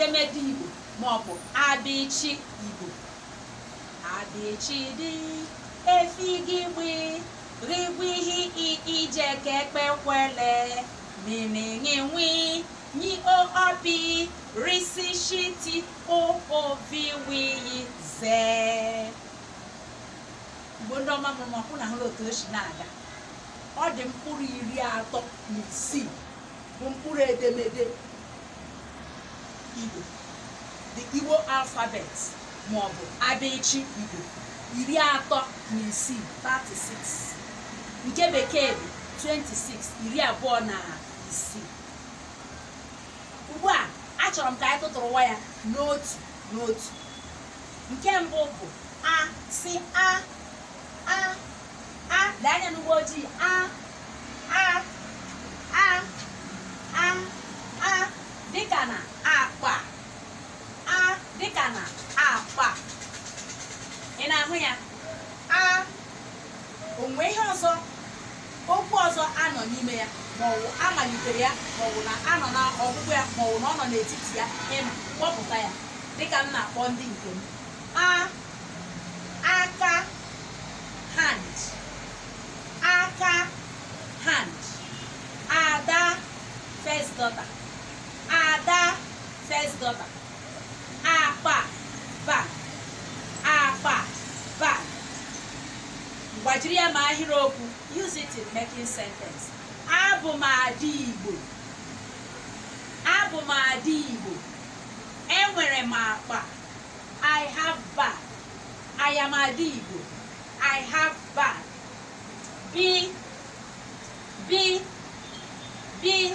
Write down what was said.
Edemede Igbo maọbụ abịchị Igbo. Abịchịdị efigigbi rigwihi i ijekekpekwele nịnịnwi nyi o opi risishiti o oviwiyi zee. Igbo ndị ọma mụrụ m, ọkwụ na ahụla otu o si na-aga. Ọ dị mkpụrụ 36 bụ mkpụrụ edemede Igbo, the Igbo alphabet maọbụ abịchị Igbo, 36, 36. Nke Bekee dị 26, 26. Ugbu a, achọrọ m ka anyị tụtụrụwa ya n'otu n'otu. Nke mbụ bụ a. Si a, a, a. Lee anya n'ụgbọ ojii. A, a, a, a, a dịka na akpa. A dịka na akpa. Ị na-ahụ ya? A onwe ihe ọzọ, okwu ọzọ anọ n'ime ya, maọbụ amalitere ya, maọbụ na anọ na ọgwụgwụ ya, maọbụ na ọ nọ n'etiti ya, ịma kpọpụta ya dịka m na-akpọ ndị nke m. A, aka, hand. Aka, hand. Ada, first daughter. Ada, first daughter. Akpa, bag. Akpa, bag. Gbajiri ya ma ahịrịokwu. Use it in making sentence. Abụ m ada Igbo. Abụ m ada Igbo. Enwere m akpa. I have bag. I am ada Igbo. I have bag. B, b, b.